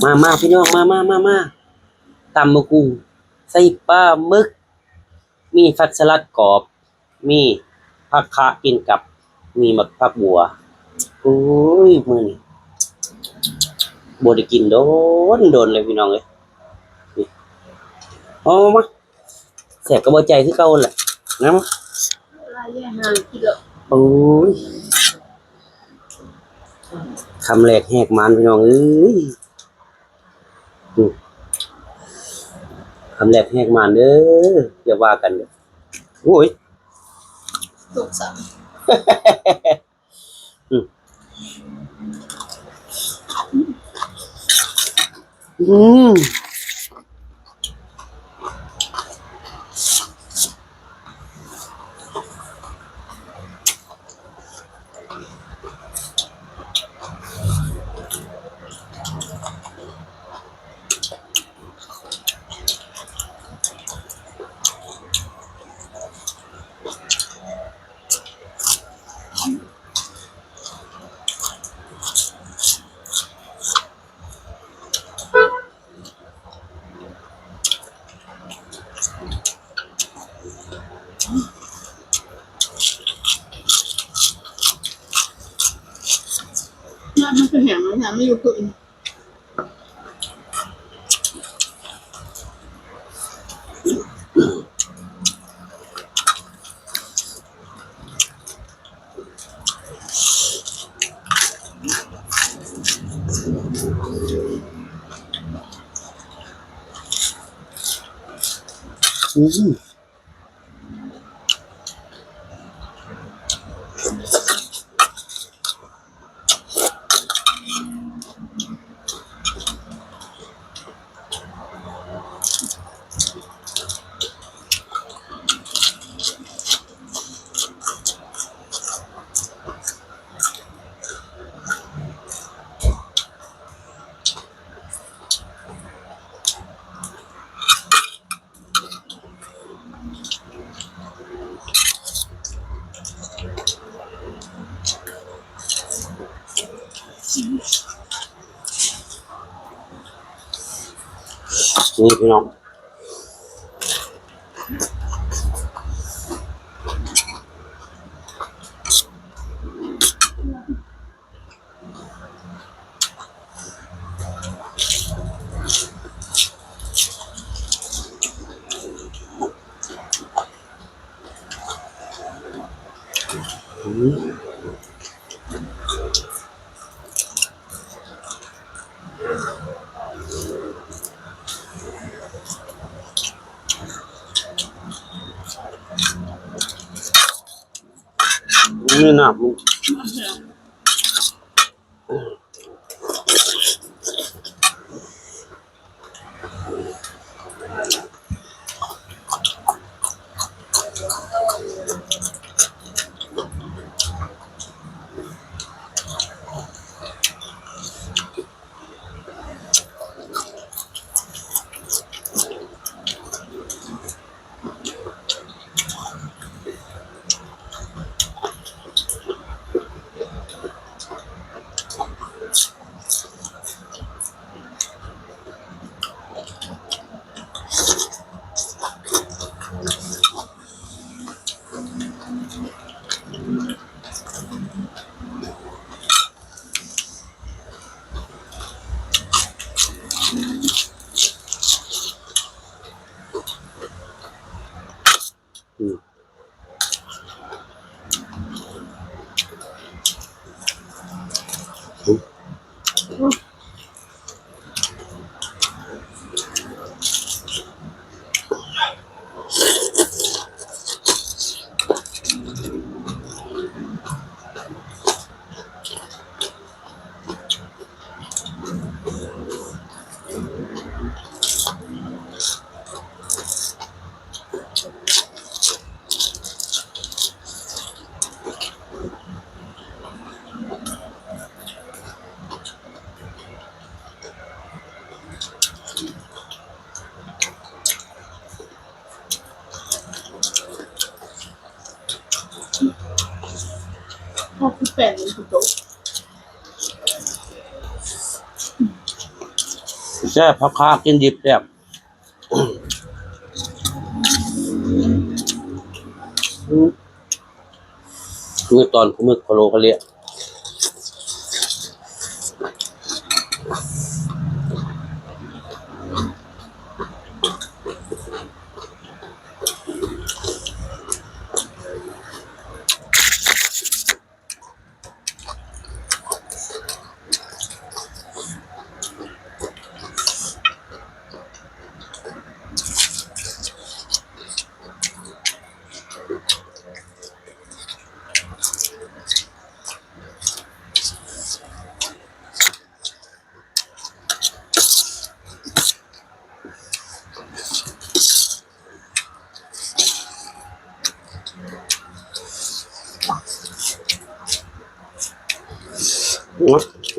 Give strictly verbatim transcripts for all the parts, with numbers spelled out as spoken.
มามาพี่น้อง มามามามา ตำบักหุ่ง ใส่ปลาหมึก มีผักสลัดกรอบ มีผักคะกินกับ มีหมากผักบัว โอ้ย มื้อนี้ บ่ได้กินโดนโดนเลยพี่น้องเอ้ย นี่ เอามา แซ่บกะบ่ใจคือเก่าหั่นล่ะ นะ หลายอย่างห่างกินแล้ว โอ้ย คำแรกแหกมานพี่น้องเอ้ย อืม คำแรกแหกมานเด้อ อย่าว่ากันเด้อ โอ้ย ตกสาม อืม อืม น้ำมันคือแห้งแล้วน้ำไม่อยู่คือ อืม นี่พี่น้อง อืม นี่น้ำมัน อืม หกสิบแปด มันคือโต๊ะ แซ่บ ผักขากินดิบแซ่บ อืม มื้อตอนมื้อโคโลคาเละ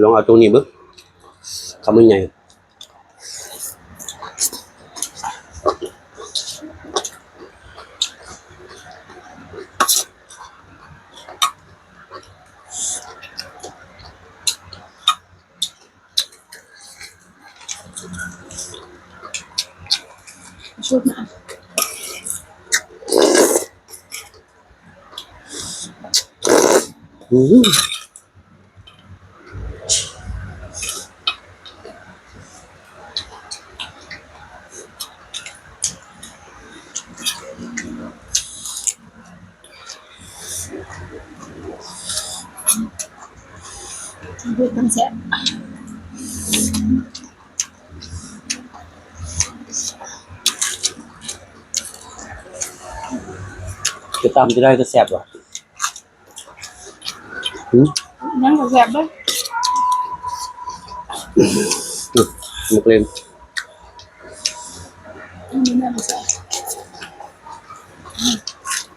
ลองเอาตรงนี้เบิ่ง คำใหญ่ ชุดนะ อืม เฮ็ดมันแซ่บ จะตำจะได้ก็แซ่บว่ะ หืม ยังก็แซ่บเด้อ อืม หมกเล่น อืม ยังก็แซ่บ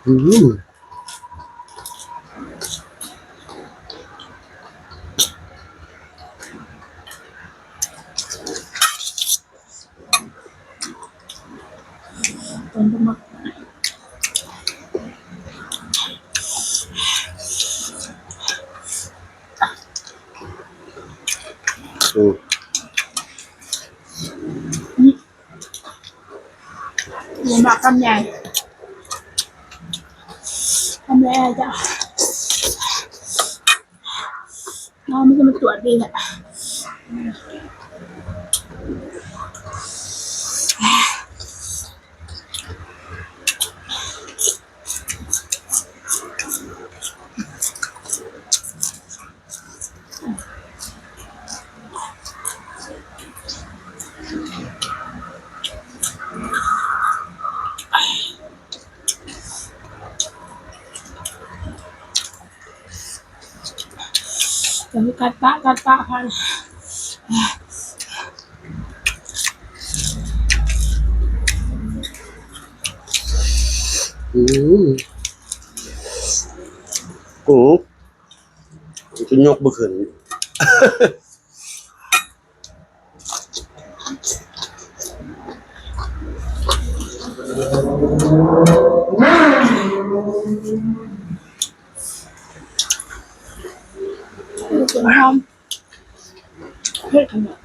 อืม ต้นปลาหมึก อืม อืม หมูหมักคำใหญ่ คำใหญ่จ้ะ น้องมันจะมาตรวจดีแหละ เดี๋ยวมีการปะ การปะกัน อืม กู กูยกบ่ขึ้น ต้นหอม เผ็ดขนาด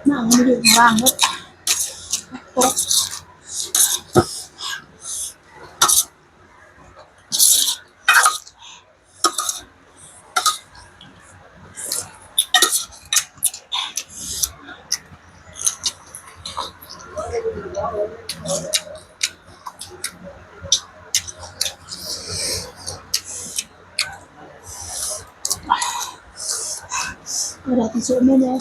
น้ำมันอยู่ข้างล่างเว้ย ตก Wala ti so mo na.